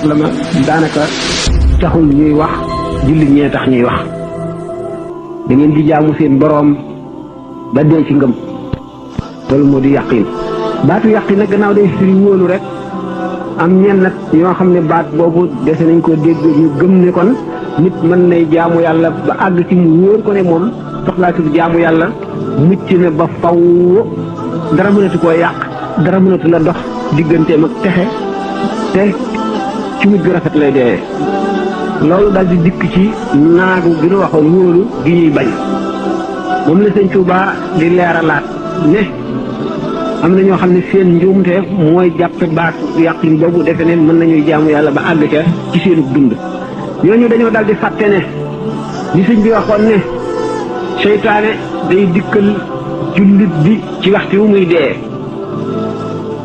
wasallam daanaka taxul ñuy wax jullit ñee tax ñuy wax da ngeen di jaamu seen boroom ba dee ci ngëm loolu moo di yaqin baatu yaqin nag gannaaw day firi wóolu rek am ñenn nag ñoo xam ne baat boobu dese nañ koo dégg ñu gëm ne kon nit mën nay jaamu yàlla ba àgg ci mu wóor ko ne moom soxlaatul jaamu yàlla mucc na ba faw dara mënatu koo yàq dara mënatu la dox digganteem ak texe te ci mujj gu rafet lay dee loolu daal di dikk ci naagu gi nu waxoon wóolu gi ñuy bañ moom la sëñ Tuubaa di leeralaat ne am na ñoo xam ne seen njuumte mooy jàppe baat yàqin boobu defe ne mën nañuy jaamu yàlla ba àgg ca ci seenu dund ñooñu dañoo daal di fàtte ne li sëñ bi waxoon ne seytaane day dikkal jullit bi ci waxtu wu muy dee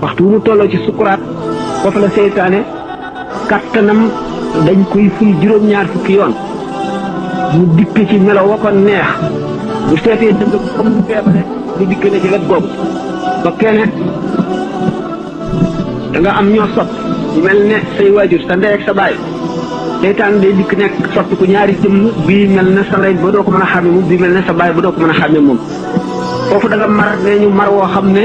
waxtu wu mu tolloo ci sukuraat foofu la seytaane kattanam dañ koy ful juróom-ñaar fukki yoon mu dikk ci melo wa ko neex bu seetee dëgg comme bu feebare mu dikk ne ci wet googu ba kenn da nga am ñoo sopp mel ne say waajur sa ndey ak sa baay seytaan day dikk nekk soppi ku ñaari jëmm bii mel ne sa ndey ba doo ko mën a xàmme moom bii mel ne sa baay ba doo ko mën a xàmme moom foofu da nga mar nee ñu mar woo xam ne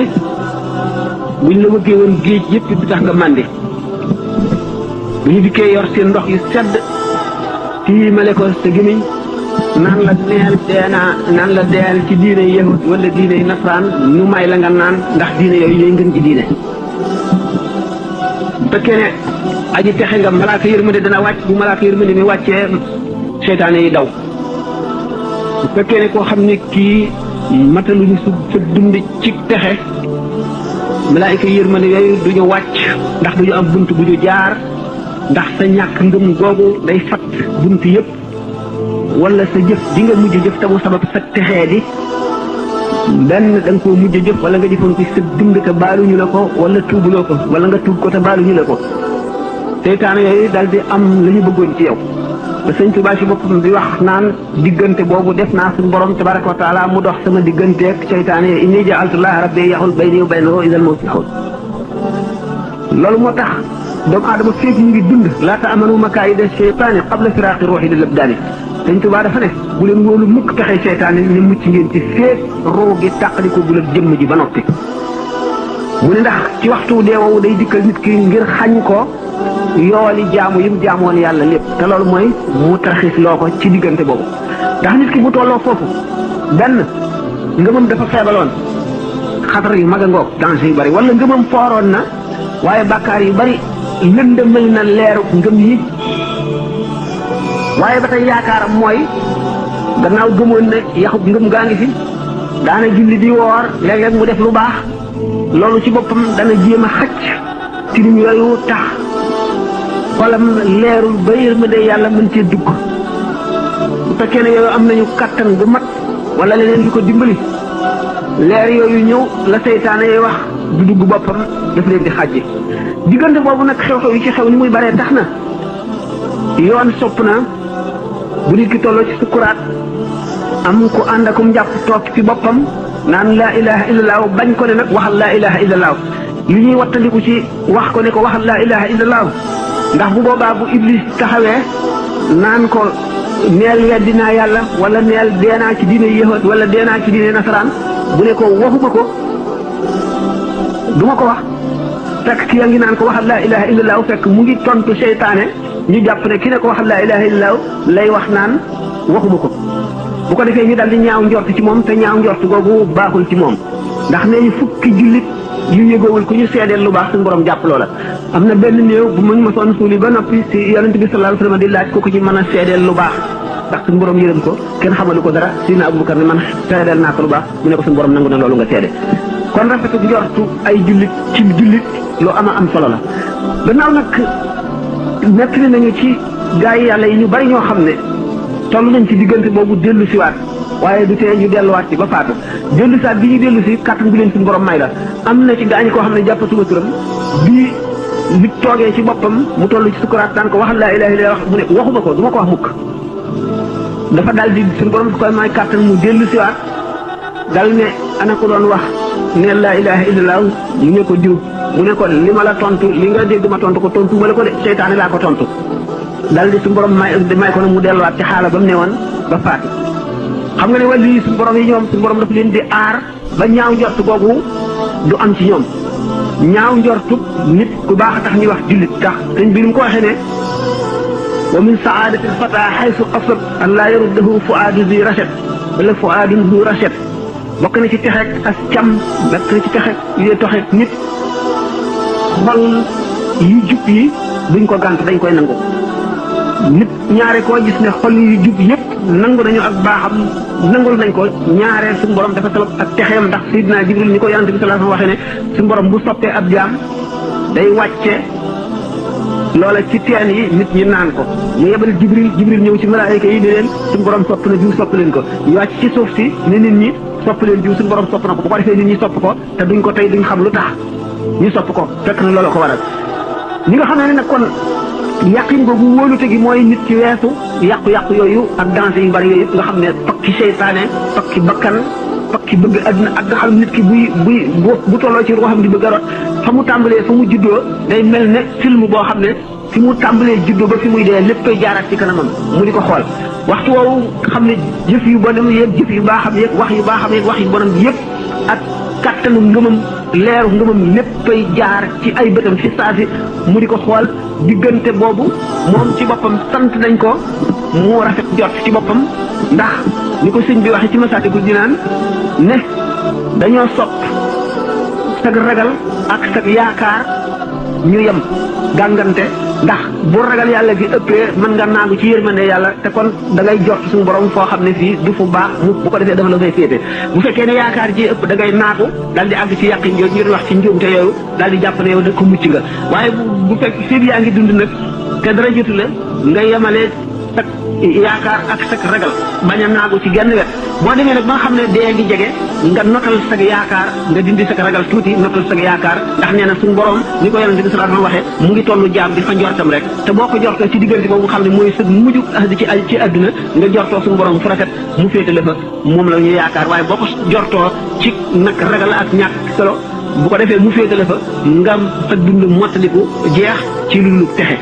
buñ la wëggee woon géej yëpp bi tax nga màndi bu ñu dikkee yor seen ndox yu sedd tiimale ko sa gémmiñ naan la deel ci diine yahud wala diine nasaraan ñu may la nga naan ndax diine yooyu ñooy ngën ci diine bu fekkee ne aji texe nga malaaka yërmande dana wàcc bu malaaka yërmande mi wàccee seytaane yi daw bu fekkee ne koo xam ne kii mataluñu sa dund ci texe malaaka yërmande yooyu duñu wàcc ndax duñu am bunt bu ñu jaar ndax sa ñàkk ngëm googu day fat bunt yëpp wala sa jëf di nga mujj jëf te mu sabab sa texee di benn da nga koo mujj jëf wala nga jëfoon ko sa dund te baaluñu la ko wala tuubuloo ko wala nga tuub ko te baaluñu la ko seytaane yooyu daal di am la ñu bëggoon ci yow ba sëñ Tuubaa si boppam di wax naan diggante boobu def naa suñu borom tabaraka wa taala mu dox sama digganteeg seytaane yi inni ja'altullaaha rabbi yaxul bayni wa baynahu idal mawt yaxul loolu moo tax doomu aadama féeg mu ngi dund laata amanu makaayida seytaane qabla firaaqi ruuhi lil abdaani sëñ Tuubaa dafa ne bu leen wóolu mukk pexey seytaane ne mucc ngeen ci féeg ruu gi tàqali ko gul ak jëmm ji ba noppi mu ne ndax ci waxtu deewowu day dikkal nit ki ngir xañ ko yooli jaamu yim jaamoon yàlla lépp te loolu mooy mu tarxiis loo ko ci diggante boobu ndax nit ki bu tolloo foofu benn ngëmam dafa feebaloon xatar yu mag a ngoog danger yu bari wala ngëmam fooroon na waaye bàkkaar yu bari lëndëmal na leeru ngëm yi waaye ba tey yaakaaram mooy gannaaw gëmoon ne yaxub ngëm gaa ngi fi daana julli di woor léeg-léeg mu def lu baax loolu ci boppam dana jéem a xacc tilim yooyu tax xolam leerul ba yërmande yàlla mën cee dugg bu fekkee ne yooyu am nañu kattan bu mat wala leneen lu ko dimbali leer yooyu ñëw la seytaane yi wax du dugg boppam daf leen di xàjji diggante boobu nag xew-xew yi ci xew ni muy baree tax na yoon sopp na bu nit ki tolloo ci sukuraat am ku ànd akum njàpp toog ci boppam naan laa ilaha illallah bañ ko ne nag waxal laa ilaha illallah li ñuy wattandiku ci wax ko ne ko waxal laa ilaha illallah ndax bu boobaa bu iblis taxawee naan ko neel weddi naa yàlla wala neel deenaa ci diine yahud wala deenaa ci diine nasaraan bu ne ko waxuma ko duma ko wax fekk ki yaa ngi naan ko waxal laa ilaha illallah fekk mu ngi tontu seytaane ñu jàpp ne ki ne ko waxal laa ilaha illallah lay wax naan waxuma ko bu ko defee ñu daal di ñaaw njort ci moom te ñaaw njort googu baaxul ci moom ndax nee ñu fukki jullit yu yëgoowul ku ñu seedeel lu baax suñu borom jàpp loola am na benn néew bu muñ ma soon suuli ba noppi si yonent bi sallallahu alayhi wasallam di laaj ko ci mën a seedeel lu baax ndax suñu borom yërëm ko kenn xamalu ko dara Sidina Abubakar ne man seedeel naa ko lu baax mu ne ko suñu borom nangu na loolu nga seede kon rafetu njortu ay jullit ci jullit lu am solo la gannaaw nag nettali nañu ci gaa yi yàlla yi ñu bari ñoo xam ne toll nañ ci diggante boobu dellu siwaat waaye du tee ñu delluwaat ci ba faatu dellu siwaat bi ñu dellu si kàttan bi leen suñu borom may la am na ci gaañi koo xam ne jàppatuma turam bii nit toogee ci boppam mu toll ci sukuraat daan ko waxal laa ilaaha illallaah wax mu ne waxuma ko du ma ko wax mukk dafa daal di suñu borom koy may kàttan mu dellu siwaat dal ne ana ko doon wax ne laa ilaaha illallaah ñu ne ko diw mu ne ko li ma la tontu li nga dégg ma tontu ko tontu wala ko de seytaane laa ko tontu dal di suñu borom may ko nag mu delluwaat ci xaala ba mu ne woon ba faatu. xam nga ne wàllu yi suñu borom yi ñoom suñu borom daf leen di aar ba ñaaw njort googu du am ci ñoom ñaaw njortu nit ku baax a tax ñuy wax jullit tax sëñ bi ni mu ko waxee ne wa min saadati lfata xaysu qasad an laa yaruddahu fuaadu zi rachad wala fuaadun du rachad bokk na ci texeeg ak cam bokk na ci texeeg yi toxeeg nit xol yu jub yi duñ ko gànt dañ koy nangu nit ñaare koo gis ne xol yu jub yëpp nangu nañu ak baaxam nangul nañ ko ñaareel suñu borom dafa sabab ak texeem ndax Seydina Jibril ni ko yonante bi sallallahu alayhi wa sallam waxee ne suñu borom bu soppee ab jaam day wàcce loola ci teen yi nit ñi naan ko mu yebal Jibril ñëw ci malaayika yi ne leen suñu borom sopp na jiw sopp leen ko ñu wàcc ci suuf si ne nit ñi sopp leen jiw suñu borom sopp na ko bu ko defee nit ñi sopp ko te duñ ko tey duñ xam lu tax ñu sopp ko fekk na loola ko waral ñi nga xam ne nag kon yàqin googu wóolute gi mooy nit ci weesu yàqu-yàqu yooyu ak danger yu bari yooyu yëpp nga xam ne pakki seytaane pakki bakkan pakki bëgg àdduna ak nga xam nit ki bu tolloo ci ruuxam di bëgg a rot fa mu tàmbalee fa mu juddoo day mel ne film boo xam ne fi mu tàmbalee juddoo ba fi muy dee lépp koy jaaraat ci kanamam mu di ko xool waxtu woowu xam ne jëf yu bonam yëpp jëf yu baaxam yëpp wax yu baaxam yëpp wax yu bonam yëpp ak kattanu ngëmam leeru ngëmam léppay jaar ci ay bëtam fi saasi mu di ko xool diggante boobu moom ci boppam sant nañ ko mu rafet jot ci boppam ndax ni ko sëñ bi waxee ci Masaalikul Jinaan ne dañoo sopp sag ragal ak sag yaakaar ñu yem gàngante ndax bu ragal yàlla gi ëppee mën nga naagu ci yërmande yàlla te kon da ngay jot suñu borom foo xam ne fii du fu baax mu bu ko defee dafa la fay féete bu fekkee ne yaakaar ji ëpp da ngay naagu daal di àgg ci yàqin yooyu ñu doon wax ci njuumte yooyu daal di jàpp ne yow da ko mucc nga waaye bu fekk fii yaa ngi dund nag te dara jotu la nga yemale sak yaakaar ak sak ragal bañ a naagu ci genn wet boo demee nag ba nga xam ne dee ngi jege nga notal sag yaakaar nga dindi sag ragal tuuti notal sag yaakaar ndax nee na suñu borom ni ko yonente bi sallallahu alayhi wa sallam waxee mu ngi tollu jaam di fa njortam rek te boo ko jortoo ci diggante boobu nga xam ne mooy sëg mujj ci àdduna nga jortoo suñu borom fu rafet mu féetale fa moom la ñu yaakaar waaye boo ko jortoo ci nag ragal ak ñàkk solo bu ko defee mu féetale fa nga sa dund mottaliku jeex ci lu texe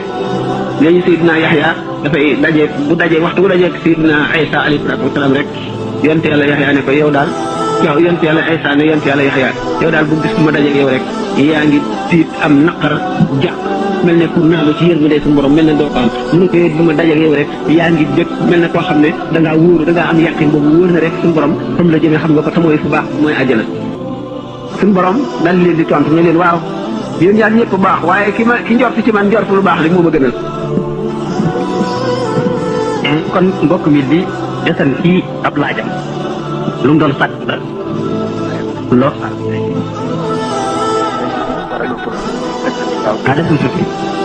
léegi Seydina Yaxya dafay daje bu dajee waxtu bu dajee Seydina Isa alayhi salaatu wa salaam rek yonte yàlla Yaxya ne ko yow daal yow yonte yàlla Isa ne yonte yàlla Yaxya yow daal bu gis bu ma dajeeg yow rek yaa ngi tiit am naqar jàq mel ne ku naalu ci yërmande suñu borom mel ne doo ko am mu ne ko yow bu ma dajeeg yow rek yaa ngi dëkk mel ne koo xam ne da ngaa wóoru da ngaa am yàqin boobu wóor na rek suñu borom comme la jëmee xam nga ko te mooy fu baax mooy àjjana suñu borom daal leen di tontu ne leen waaw yéen ñaar ñëpp baax waaye ki njort ci man njort lu baax rek moo ma gënal. kon mbokk mi di desan ci ab laajam lu mu doon sàkk la loo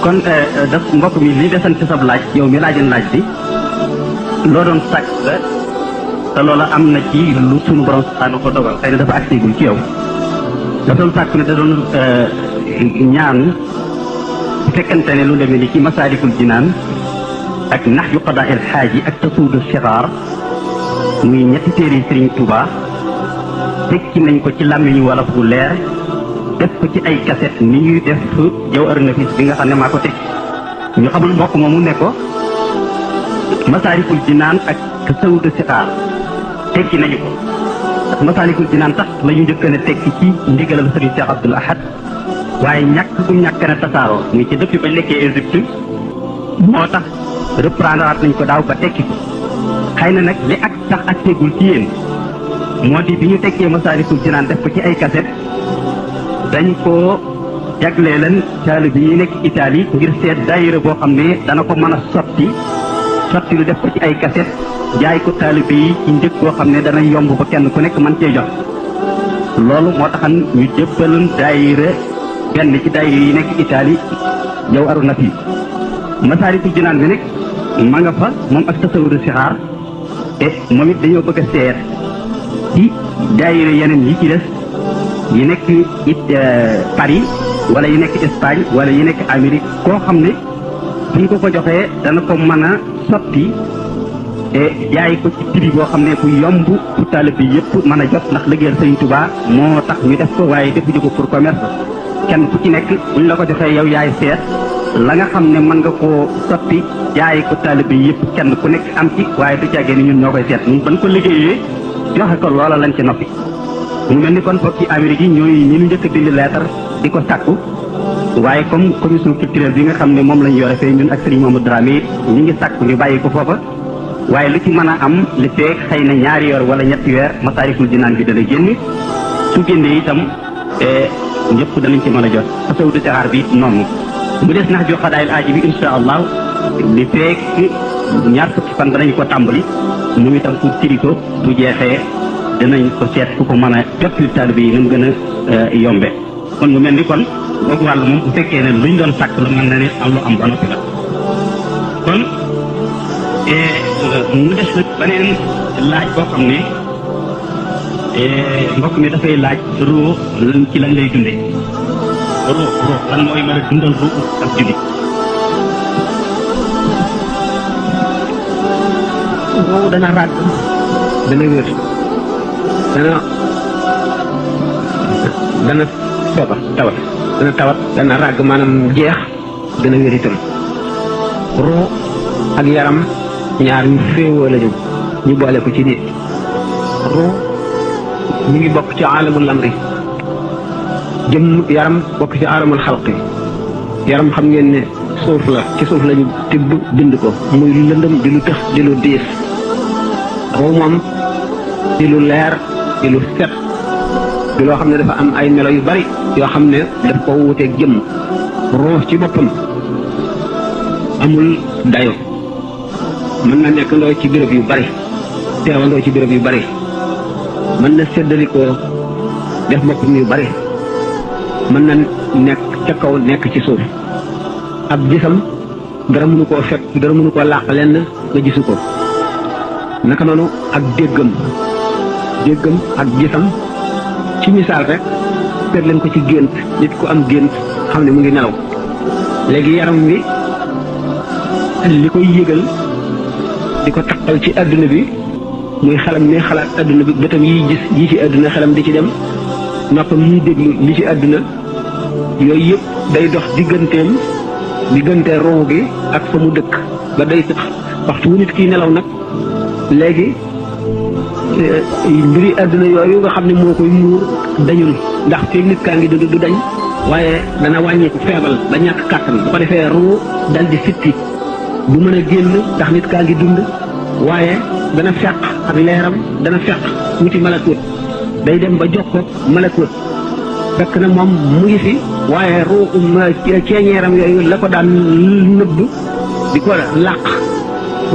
kon daf mbokk mi li desan ci sab laaj yow mi laajoon laaj bi loo doon sàkk la te loola am na ci lu sunu borom subhanahu wa dogal xëy na dafa agsigul ci yow dafa doon sàkk ne da doon ñaan bu fekkante ne lu demee ni ci Masaalikul Jinaan ak Nahju Qadaa'il Haaji ak Tasuudu Sixaar muy ñetti téere Sëriñ Tuubaa tekki nañ ko ci làmmiñu wolof bu leer def ko ci ay kaset ni ñuy def Jawharu Nafiis bi nga xam ne maa ko tekki ñu xamul mbokk moomu ne ko Masaalikul Jinaan ak Tasuudu Sixaar tekki nañu ko ndax Masaalikul Jinaan tax la ñu njëkk a tekki ci ndigalal Sëriñ Cheikh Abdoul Ahad waaye ñàkk bu ñàkk na tasaaroo muy ci depuis ba lekkee Égypte moo tax reprendre waat nañ ko daaw ba tekki ko xëy na nag li ak tax ak tegul ci yéen moo di bi ñu tekkee Masaalikul Jinaan def ko ci ay kaset dañ koo jagleelan taalibe yi nekk Italie ngir seet daayira boo xam ne dana ko mën a sotti lu def ko ci ay kaset jaay ko taalibe yi ci njëg boo xam ne dana yomb ba kenn ku nekk mën cee jot loolu moo taxan ñu jëppaloon daayira benn ci daayira yi nekk Italie Jawharu Nafiis Masaalikul Jinaan bi nag ma nga fa moom ak Tasuudu Sixaar te moom it dañoo bëgg a seet ci daayira yeneen yi ci des yi nekk Paris wala yi nekk Espagne wala yi nekk Amérique koo xam ne buñ ko joxee dana ko mën a sotti te jaay ko ci prix boo xam ne bu yomb bu taalibe bi yëpp mën a jot ndax liggéeyal Sëriñ Tuubaa moo tax ñu def ko waaye defuñu ko pour commerce kenn ku ci nekk buñ la ko joxee yow yaay seet la nga xam ne mën nga koo sotti jaay ko taalibe yëpp kenn ku nekk am ci waaye du caagee ni ñun ñoo koy seet ñun ban ko liggéeyee joxe ko loola lañ ci noppi. mu mel ni kon foofu ci Amérique yi ñooy ñi ñu njëkk a bind lettre di ko sàkku waaye comme commission culturelle bi nga xam ne moom lañ yore fee ñun ak Serigne Mamadou Dramé ñi ngi sàkku ñu bàyyi ko foofa waaye lu ci mën a am li feeg xëy na ñaari weer wala ñetti weer Masaalikul Jinaan bi dana génn su génnee itam ñëpp danañ ci mën a jot tasawudu sixaar bi noonu mu des nax jo xadaayil aaji bi insha allah li feeg ñaar fukki fan danañ ko tàmbali moom itam pour tiri ko bu jeexee danañ ko seet ku ko mën a jot li taalibe yi nu mu gën a yombe kon mu mel ni kon boobu wàll moom bu fekkee ne luñ doon sàkk la mën na ne am lu am ba noppi la kon mu des nag beneen laaj boo xam ne mbokk mi dafay laaj ruu ci lañ lay dundee ruu lan mooy mën a dundal ruu ak julli ruu dana ràgg dana wér dana feebar tawat dana ràgg maanaam jeex dana wér itam ruu ak yaram ñaar ñu féewoo lañu ñu boole ko ci nit ruu mi ngi bokk ci alamul amri jëm yaram bokk ci alamul xalqi yaram xam ngeen ne suuf la ci suuf lañu tibb bind ko muy lu lëndëm di lu tëx di lu diis ruu moom di lu leer di lu set di loo xam ne dafa am ay melo yu bari yoo xam ne daf ko wuteeg jëmm ruu ci boppam amul dayo mën na nekk ndoo ci béréb yu bari teewandoo ci béréb yu bari mën na séddalikoo def boppam yu bari mën na nekk ca kaw nekk ci suuf ab gisam dara mënu koo fekk dara mënu koo làq lenn nga gisu ko naka noonu ak déggam ak gisam ci misaal rek seet leen ko ci gént nit ku am gént xam ne mu ngi nelaw léegi yaram wi li koy yëgal di ko taqal ci àdduna bi muy xelam ne xalaat àdduna bi bëtam yiy gis yi ci àdduna xelam di ci dem noppam yiy déglu li ci àdduna yooyu yëpp day dox diggante ruu gi ak fa mu dëkk ba day tax waxtu wu nit kiy nelaw nag léegi mbiri àdduna yooyu nga xam ne moo koy muur dañul ndax feeg nit kaa ngi dund du dañ waaye dana wàññeeku feebal ba ñàkk kàttan bu ko defee ruu dal di fitti du mën a génn ndax nit kaa ngi dund waaye dana feq ak leeram dana feq wuti malakut day dem ba jox ko malakut fekk na moom mu ngi fi waaye ruu ceeñeeram yooyu la ko daan nëbb di ko làq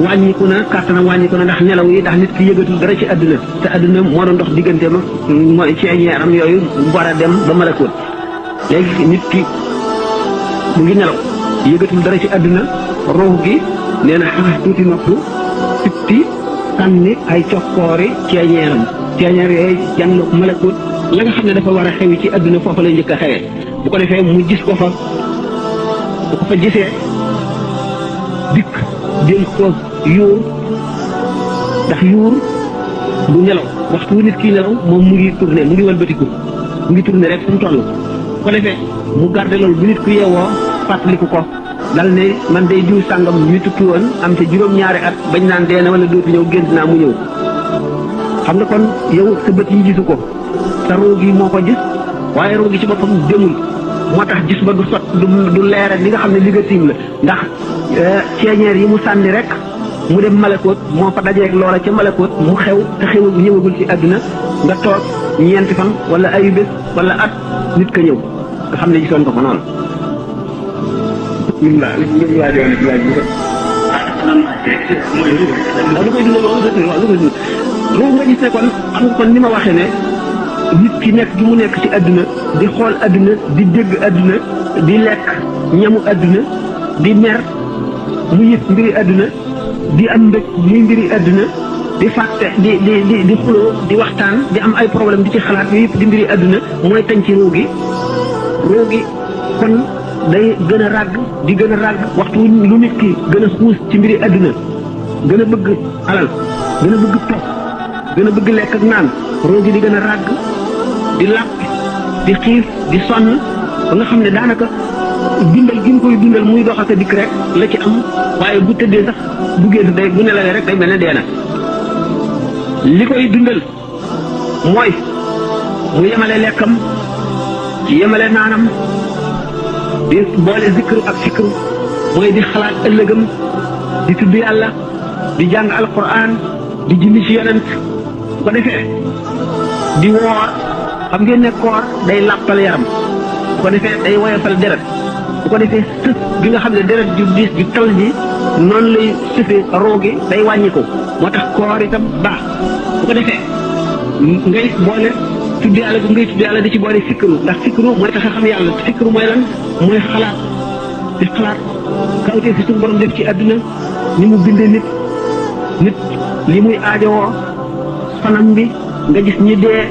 wàññiku na kàttanam wàññiku na ndax nelaw yi ndax nit ki yëgatul dara ci àdduna te àdduna moo doon dox diggante ma mooy ceeñeeram yooyu war a dem ba malakut léegi nit ki mu ngi nelaw yëgatul dara ci àdduna ruux gi nee na xamas tuuti nopp fitti sànni ay cokkoori ceeñeeram ceeñeer yooyu jànloog malakut la nga xam ne dafa war a xewi ci àdduna foofu lay njëkk a xewee bu ko defee mu gis ko fa bu ko fa gisee dikk dénk ko yuur ndax yuur du nelaw waxtu wu nit kii nelaw moom mu ngi tourné mu ngi walbatiku mu ngi tourné rek fu mu toll bu ko defee mu garde loolu bu nit ku yeewoo fàttaliku ko dal ne man day diw sàngam ñu tukki woon am te juróom-ñaari at bañ naan dee na wala dootu ñëw gént naa mu ñëw xam nga kon yow sa bët yi gisu ko sa ruu gi moo ko gis waaye ruu gi ci boppam demul moo tax gis ba du sot du leere li nga xam ne li nga tiim la ndax ceeñeer yi mu sànni rek mu dem malakoot moo fa dajeeg loola ca malakoot mu xew te ñëwagul ci àdduna nga toog ñeenti fan wala ay bés wala at nit ka ñëw nga xam ne gisoon nga ko noonu. ruu nga gis ne kon xam nga kon ni ma waxee ne nit ki nekk gi mu nekk ci àdduna di xool àdduna di dégg àdduna di lekk ñamu àdduna di mer mu yëg mbiri àdduna di am mbëg muy mbiri àdduna di fàtte di xuloo di waxtaan di am ay problème di ci xalaat yooyu yëpp di mbiri àdduna mooy tañ ci ruu gi kon day gën a ràgg di gën a ràgg waxtu lu nit ki gën a xuus ci mbiri àdduna gën a bëgg alal gën a bëgg toog gën a bëgg lekk ak naan ruu gi di gën a ràgg di làpp di xiif di sonn ba nga xam ne daanaka dundal gi nga koy dundal muy dox ak dikk rek la ci am waaye bu tëddee sax bu génn day bu nelawee rek day mel ne dee na li koy dundal mooy mu yemale lekkam yemale naanam di boole zikru ak fikru mooy di xalaat ëllëgam di tudd yàlla di jàng alquran di julli ci yonent bu ko defee di woor xam ngeen ne koor day làppal yaram bu ko defee day woyofal deret bu ko defee sëf gi nga xam ne deret ju diis ju tal ji noonu lay sëfee roogi day wàññi ko moo tax koor itam baax bu ko defee ngay boole tudd yàlla bu ngay tudd yàlla di ci boole fikru ndax fikru mooy tax a xam yàlla fikru mooy lan mooy xalaat di xalaat kawtee fi suñu borom def ci àdduna ni mu bindee nit li muy aajowoo fanam bi nga gis ñi dee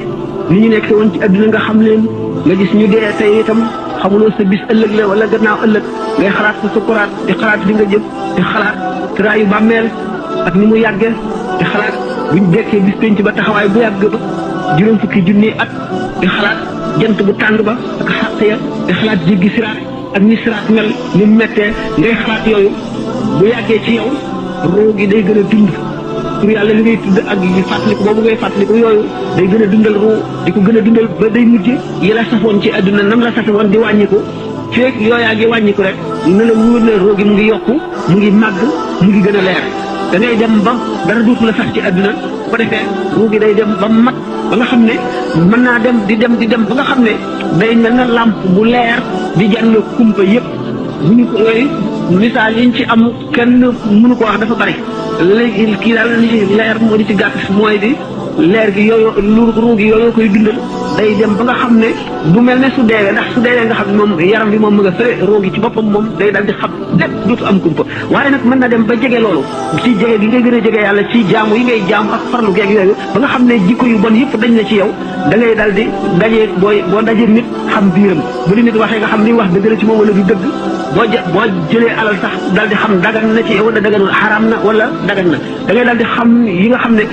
ni ñu nekk woon ci àdduna nga xam leen nga gis ñu dee tey itam xamuloo sa bis ëllëg la wala gannaaw ëllëg ngay xalaat sa sukuraat di xalaat di nga jëm di xalaat tëraayu bàmmeel ak ni mu yàgge di xalaat buñ dekkee bis penc ba taxawaay bu yàgg ba juróom fukki junni at di xalaat jant bu tàng ba ak xàq ya di xalaat jéggi siraat ak ni siraat mel ni mu mettee ngay xalaat yooyu bu yàggee ci yow roo gi day gën a dund pour yàlla li ngay tudd ak yi fàttaliku boobu ngay fàttaliku yooyu day gën a dundal ruu di ko gën a dundal ba day mujj yi la safoon ci àdduna nam la safe woon di wàññiku feeg yooyaa ngi wàññiku rek ne la wóor na roo gi mu ngi yokku mu ngi màgg mu ngi gën a leer da ngay dem ba dara dootu la sax ci àdduna bu ko defee ruu gi day dem ba mat ba nga xam ne mën naa dem di dem ba nga xam ne day mel na làmp bu leer di jànn kumpa yëpp bu ñu ko yooyu misaal yiñ ci am kenn mënu ko wax dafa bari léegi kii daal li ci leer moo di ci gàtt mooy di leer gi yooyu ruu gi yooyu koy dundal day dem ba nga xam ne du mel ne su deewee ndax su deewee nga xam ne moom yaram bi moom mu nga fële ruu gi ci boppam moom day dal di xam lépp dootu am kumpa waaye nag mën na dem ba jege loolu ci jege gi ngay gën a jege yàlla ci jaamu yi ngay jaamu ak farlu geeg yooyu ba nga xam ne jikko yu bon yëpp dañ na ci yow da ngay dal di dajee boo dajee nit xam biiram bu di nit waxee nga xam li wax dëgg la ci moom wala du dëgg boo jëlee alal sax dal di xam dagan na ci wala daganul xaraam na wala dagan na da ngay dal di xam yi nga xam ne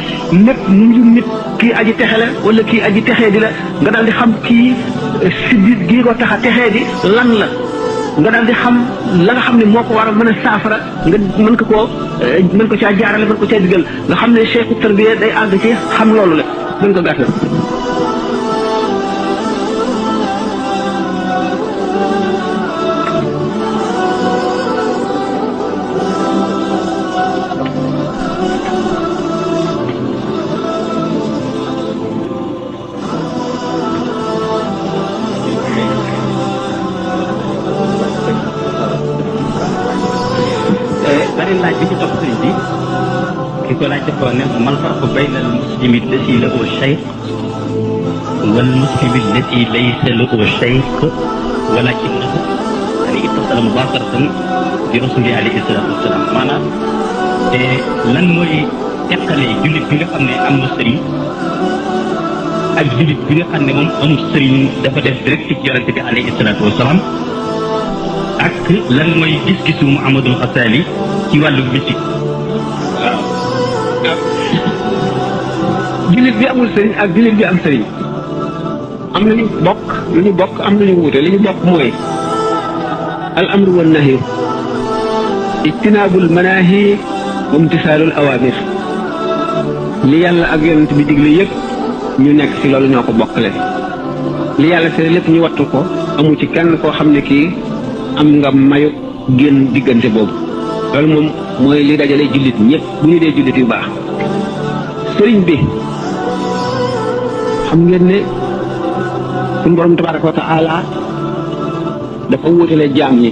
lépp mujum nit kii aji texe la wala kii aji texee di la nga dal di xam kii siddit gii ko tax a texee di lan la nga dal di xam la nga xam ne moo ko war a mën a saafara nga mën ko caa jaarale mën ko caa digal nga xam ne cheikhu tarbiya day àgg ci xam loolu la mën ko gàttal laaj bi ci topp sëriñ bi ki ko laaj dafa ne mal farqu bayna al muslimi allati lahu shaykh wal muslimi allati laysa lahu shaykh walakinahu yani ittasala mubasharatan bi rasuli alayhi salatu wassalam maanaam lan mooy teqale jullit bi nga xam ne am na sëriñ ak jullit bi nga xam ne moom amul sëriñ dafa def direct ci yonente bi alayhi salatu wassalam ak lan mooy gis-gisu Muhammadul Xasaali ci wàllu mystique. waaw jullit bi amul sëriñ ak jullit bi am sëriñ am nañu bokk lu ñu bokk am nañu wuute li ñu bokk mooy al amru wan nahyu ijtinaabul manaahi wa imtisaalul awaamir li yàlla ak yonent bi digle yëpp ñu nekk ci loolu ñoo ko bokkale li yàlla tere lépp ñu wattu ko amu ci kenn koo xam ne kii am nga mayu génn diggante boobu loolu moom mooy li dajale jullit ñëpp bu ñu dee jullit yu baax sëriñ bi xam ngeen ne suñu borom tabaraka wa taala dafa wutale jaam ñi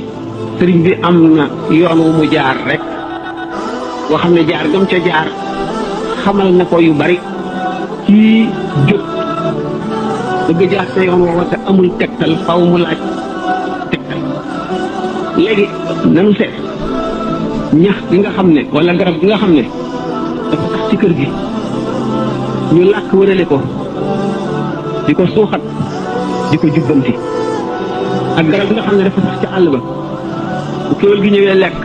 sëriñ bi am na yoon wu mu jaar rek boo xam ne jaar gam ca jaar xamal na ko yu bari ci jóg bëgg jaar sa yoon woowa te amul tegtal faw mu laaj tegtal léegi nanu seet ñax gi nga xam ne wala garab gi nga xam ne dafa tax ci kër gi ñu làkk wërale ko di ko suuxat di ko jubbanti ak garab gi nga xam ne dafa tax ci àll ba bu kéwél gi ñëwee lekk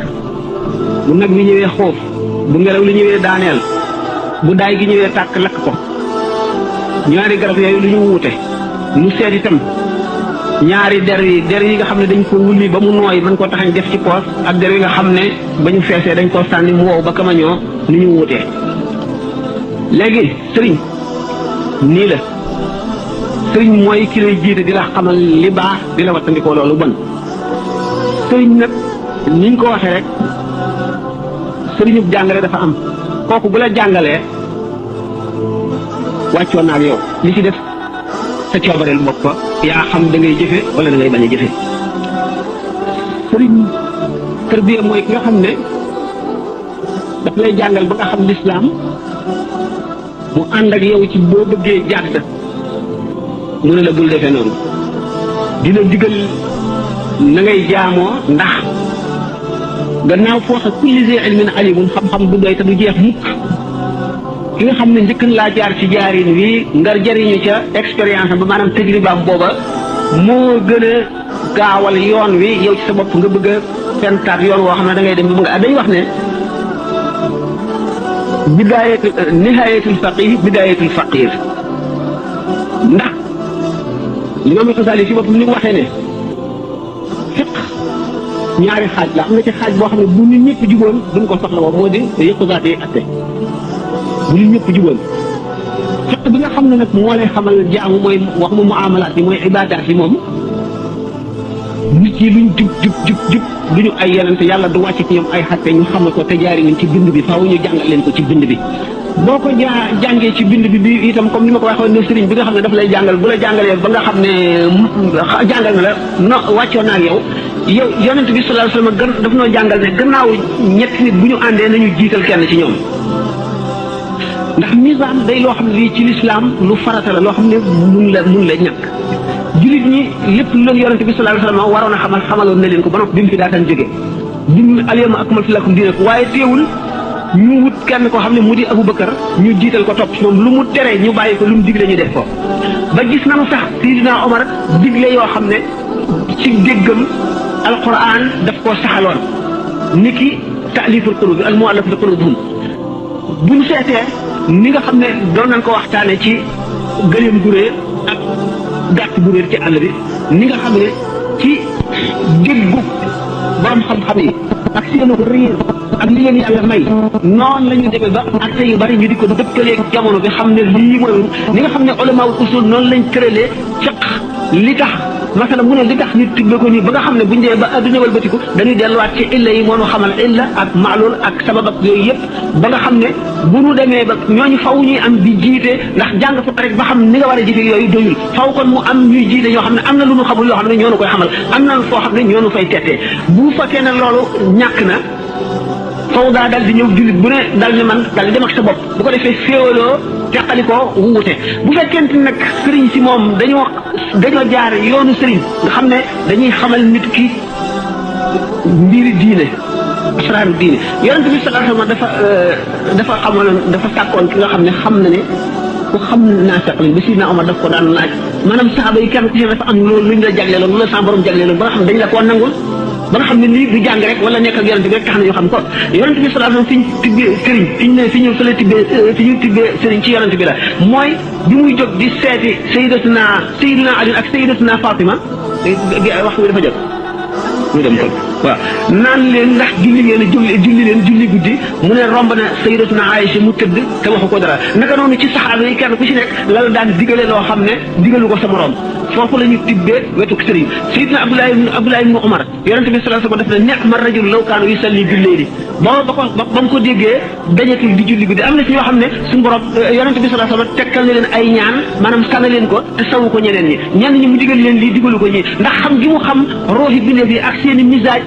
bu nag bi ñëwee xoof bu ngelaw li ñëwee daaneel bu daay gi ñëwee tàkk lakk ko ñaari garab yooyu lu ñu wuute nu seet itam ñaari der yi nga xam ne dañ ko wulli ba mu nooy mën koo taxañ def ci poos ak der yi nga xam ne ba ñu feesee dañ koo sànni mu wow ba kamañoo ni ñu wutee léegi sëriñ nii la sëriñ mooy ki lay jiite di la xamal li baax di la wattandikoo loolu bon sëriñ nag niñ ko waxee rek sëriñub jàngale dafa am kooku bu la jàngalee wàccoon na ak yow li ci def sa coobareel bopp yaa xam da ngay jëfe wala da ngay bañ a jëfe sëriñ tarbiya mooy ki nga xam ne daf lay jàngal ba nga xam lislaam mu ànd ak yow ci boo bëggee jàdd mu ne la bul defee noonu dina digal na ngay jaamoo ndax gannaaw fooxa kulli zi ilmin alimun xam-xam du doy te du jeex mukk ki nga xam ne njëkk laa jaar ci jaarin wi ngar jariñu ca expérience am ba maanaam tajribaam booba moo gën a gaawal yoon wi yow ci sa bopp nga bëgg a fentaat yoon woo xam ne da ngay dem ba nga dañ wax ne bidaayatul nihayatul faqih bidaayatul faqir ndax Imaam Xasaali ci boppam ni mu waxee ne fiq ñaari xaaj la am na ci xaaj boo xam ne bu nit ñëpp juboon duñ ko soxla woo moo di yëqusaat yi atte bu nit ñëpp juboon fiq bi nga xam ne nag moo lay xamal jaamu mooy wax mu muamalaat yi mooy ibaadaat yi moom nit yi luñ jub duñu ay yonente yàlla du wàcc ci ñoom ay xatte ñu xamal ko te jaari nañ ci bind bi faaw ñu jàngal leen ko ci bind bi boo ko jàngee ci bind bi itam comme ni ma ko waxoon ne sëriñ bi nga xam ne daf lay jàngal bu la jàngalee ba nga xam ne jàngal na la no wàccoo na ak yow yonent bi sallallahu alayhi wasallam daf noo jàngal ne gannaaw ñetti nit bu ñu àndee nañu jiital kenn ci ñoom ndax nizaam day loo xam ne lii ci lislaam lu farata la loo xam ne mun la ñàkk jullit ñi lépp lu leen yonent bi sallallahu alayhi wasallam waroon a xamaloon na leen ko ba noppi bi mu fi daataan jóge bi al-yawma akmaltu lakum diinakum waaye teewul ñu wut kenn koo xam ne mu di Abubakar ñu jiital ko topp ci moom lu mu tere ñu bàyyi ko lu mu digle ñu def ko ba gis nañu sax Sidina Omar digle yoo xam ne ci déggam alquran daf koo saxaloon niki ta'liful qulubi al mu'allafati qulubuhum bu ñu seetee ni nga xam ne doon nañ ko waxtaane ci gëléem gu réer ak gàtt bu réer ci àll bi ni nga xam ne ci déggu borom xam-xam yi ak seenu réer ak li leen yàlla may noonu la ñu demee ba acte yu bari ñu di ko dëppaleeg jamono bi xam ne lii mooy ni nga xam ne ulamaul usul noonu lañ tëralee fiq li tax masala mu ne li tax ñu tibbe ko nii ba nga xam ne buñu demee ba adduna walbatiku dañuy delluwaat ci illa yi moo ñu xamal illa ak maalul ak sabab ak yooyu yëpp ba nga xam ne bu ñu demee ba ñooñu faw ñuy am di jiite ndax jàng fa rek ba xam ni nga war a jiite yooyu doyul faw kon mu am ñuy jiite ñoo xam ne am na lu ñu xamul yoo xam ne ñoo ñu koy xamal am na foo xam ne ñoo ñu fay tettee bu fekkee ne loolu ñàkk na faw daa dal di ñëw jullit bu ne dal ni man dal di dem ak sa bopp bu ko defee féewaloo teqali ko wuute bu fekkente nag sëriñ si moom dañoo jaar yoonu sëriñ nga xam ne dañuy xamal nit ki mbiri diine asraaru diine yonent bi sallallahu alayhi wasallam dafa xamaloon dafa sàkkoon ki nga xam ne xam na ne ku xam naa fekk lañ ba Sidina Omar daf ko daan laaj maanaam saxaaba yi kenn ku ci dafa am loolu luñ la jagleeloon lu la sa borom jagleeloon ba nga xam ne dañ la koo nangul ba nga xam ne lii du jàng rek wala nekk ak yonent bi rek tax na ñu xam ko yonent bi sallallahu alayhi wasallam fi ñu tibbee sëriñ fi ñu tibbee sëriñ ci yonent bi la mooy bi muy jóg di seeti sayyidatuna Ali ak sayyidatuna Fatima wax bi dafa jot ñu dem kon waaw naan leen ndax julli leen julli guddi mu ne romb na sayyidatuna Aïcha mu tëdd te waxu ko dara naka noonu ci saxaaba yi kenn ku ci nekk la daan digale loo xam ne digalu ko sa morom foofu la ñu tibbee wetuk sëriñ Sayyidina Abdullah ibn Umar yonente bi sallallahu alayhi wasallam def na ni'ma rajul law kaana yusalli bil-layli ba mu ko déggee dañatul di julli guddi am na ci ñoo xam ne suñu borom yonente bi sallallahu alayhi wasallam tekkal na leen ay ñaan maanaam sànna leen ko te sawu ko ñeneen ñi ñenn ñi mu digal leen lii digalu ko ñi ndax xam gi mu xam rooxi bindeef yi ak seeni misaaj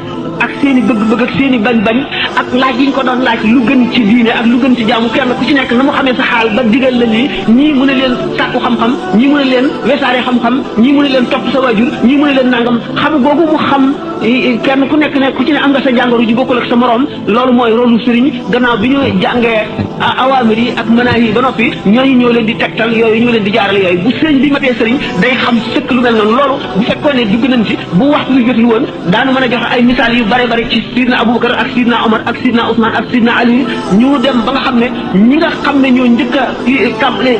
ak seeni bëgg-bëgg ak seeni bañ-bañ ak laaj yi ñu ko doon laaj lu gën ci diine ak lu gën ci jaamu kenn ku ci nekk na mu xamee sa xaal ba digal la lii ñii mu ne leen sàkku xam-xam ñii mu ne leen wesaare xam-xam ñii mu ne leen topp sa waajur ñii mu ne leen nangam xam googu mu xam kenn ku nekk ne ku ci ne am nga sa jàngoro ji bokkul ak sa morom loolu mooy rôle sëriñ gannaaw bi ñu jàngee awaamir yi ak manaahi yi ba noppi ñooñu ñoo leen di tegtal yooyu ñoo leen di jaarale yooyu bu sëriñ bi matee sëriñ day xam sëkk lu mel noonu loolu bu fekkoon ne dugg nañ ci bu waxtu bi jotul woon daanu mën a joxe ay misaal yu bare bare ci sidna Aboubacar ak sidna Omar ak sidna Ousmane ak sidna Ali ñu dem ba nga xam ne ñi nga xam ne ñoo njëkk a tàmbale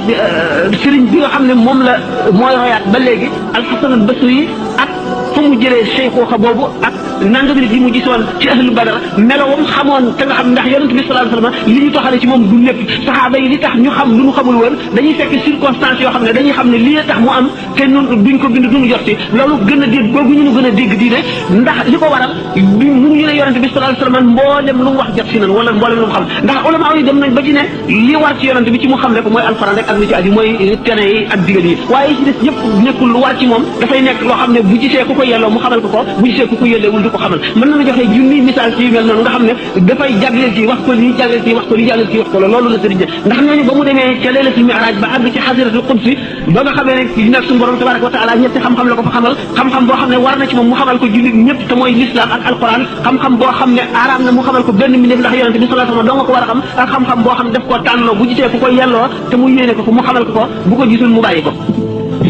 sëriñ bi nga xam ne moom la mooy royaat ba léegi Alxasan al Basri ak fu mu jëlee cheikhuxa boobu ak nangami nit yi mu gisoon ci ahlu badar melowam xamoon te nga xam ndax yonent bi sallallahu alayhi wasallam li ñu toxale ci moom du lépp saxaaba yi li tax ñu xam lu ñu xamul woon dañuy fekk circonstances yoo xam ne dañuy xam ne lii tax mu am te nun duñ ko bind duñu jot ci loolu gën a dégg googu ñu gën a dégg diine ndax li ko waral mënuñu ne yonent bi sallallahu alayhi wasallam mboolem lu mu wax jot si nan wala mboolem lu mu xam ndax ulama yi dem nañ ba ci ne li war ci yonent bi ci mu xam rek mooy alxuraan rek ak li ci aju mooy tere yi ak digal yi waaye ci des yëpp nekkul lu war ci moom dafay nekk loo xam ne bu gisee ku ko yelloo mu xamal ko ko bu gisee ku ko yelleewul du ko xamal mën na joxe junni misaal ci yu mel noonu nga xam ne dafay jagleel ci wax ko lii jagleel ci wax ko lii jagleel ci wax ko loolu la sëriñ ndax ñooñu ba mu demee ca laylatul mi'raj ba àgg ci xasiratul qudsi ba nga xamee ne nag suñu borom tabaraka wa taala ñetti xam-xam la ko fa xamal xam-xam boo xam ne war na ci moom mu xamal ko jullit ñëpp te mooy l'islam ak alquran xam-xam boo xam ne araam na mu xamal ko benn mbindeef ndax yonente bi sallallahu alayhi wasallam doo nga ko war a xam ak xam-xam boo xam ne daf koo tànnloo bu gisee ku ko yelloo te mu yéene ko mu xamal ko bu ko gisul mu bàyyi ko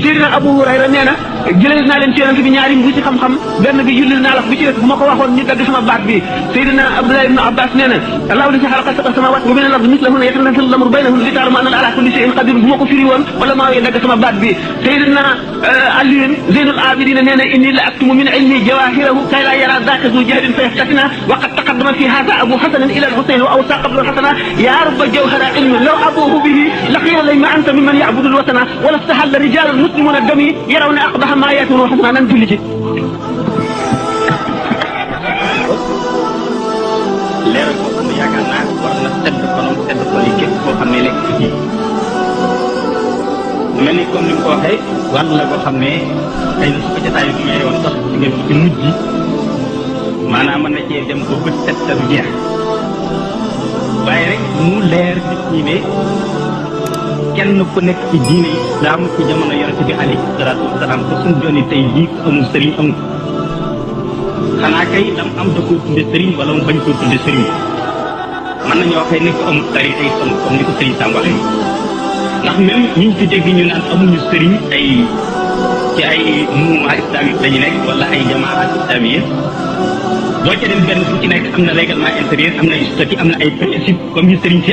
Seydina Abu Hurayra nee na jëlee naa leen ci yonent bi ñaari mbu ci xam-xam benn bi jullil naa la bu ci des bu ma ko waxoon ñu dagg sama baat bi Seydina Abdullah ibn Abbas nee na allahu lazi xalaqa sab'a samawati wa min al-ardi mislahunna yatanazzalu al-amru baynahunna li ta'lamu anna ala kulli shay'in qadir bu ma ko firi woon wala maa ngi dagg sama baat bi Seydina Aliyun Zeynul Abidin nee na inni la aktumu min ilmi jawahirahu kay la yara dhaka zu jahlin fa yaftatina wa qad taqaddama fi hadha Abu Hasan ila al-Husayn wa awsa qabla al-Hasana ya rubba jawhara ilmin law abuhu bihi laqiya ma anta mimman ya'budu al-watana wa lastahalla rijal muslimun ad-dami yarawna aqbaha ma yatunu hasana nan julli ci leeral ko xam ne yaakaar naa war na sedd konom sedd xol yi képp koo xam ne nekk ci mel ni comme ni mu ko waxee wàll la koo xam ne xëy na su ko jotaayu bi may woon sax ci nga ci mujj maanaam mën na cee dem ba bët set te du jeex waaye rek mu leer nit ñi ne kenn ku nekk ci diine islam ci jamono yonente bi alayhi salaatu wasalaam ko suñu joni tey lii ko amul sëriñ amul xanaa kay lam am da koo tudde sëriñ wala mu bañ koo tudde sëriñ mën nañoo waxee ne ko amul tarixa yi amul comme ni ko sëriñ Sam waxee ndax même ñi ci dégg ñu naan amuñu sëriñ ay ci ay mouvement islamique lañu nekk wala ay jamaat islamique boo ca dem benn fu ci nekk am na règlement intérieur am na ay statut am na ay principe comme yu sëriñ si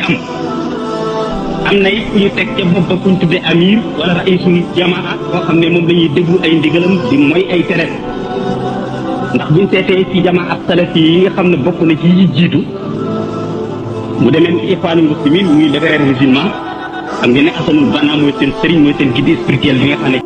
am na it ku ñu teg ca bopp ba ku ñu tuddee amir wala raisul jamaa boo xam ne moom la ñuy déglu ay ndigalam di mooy ay tere ndax buñ seetee ci jamaa ak salafi yi nga xam ne bokk na ci yi jiitu mu demee ni Ikhwanul Muslimin muy les frères musulmans xam ngeen ne Asanul Banna mooy seen sëriñ mooy seen guide spirituel bi nga xam ne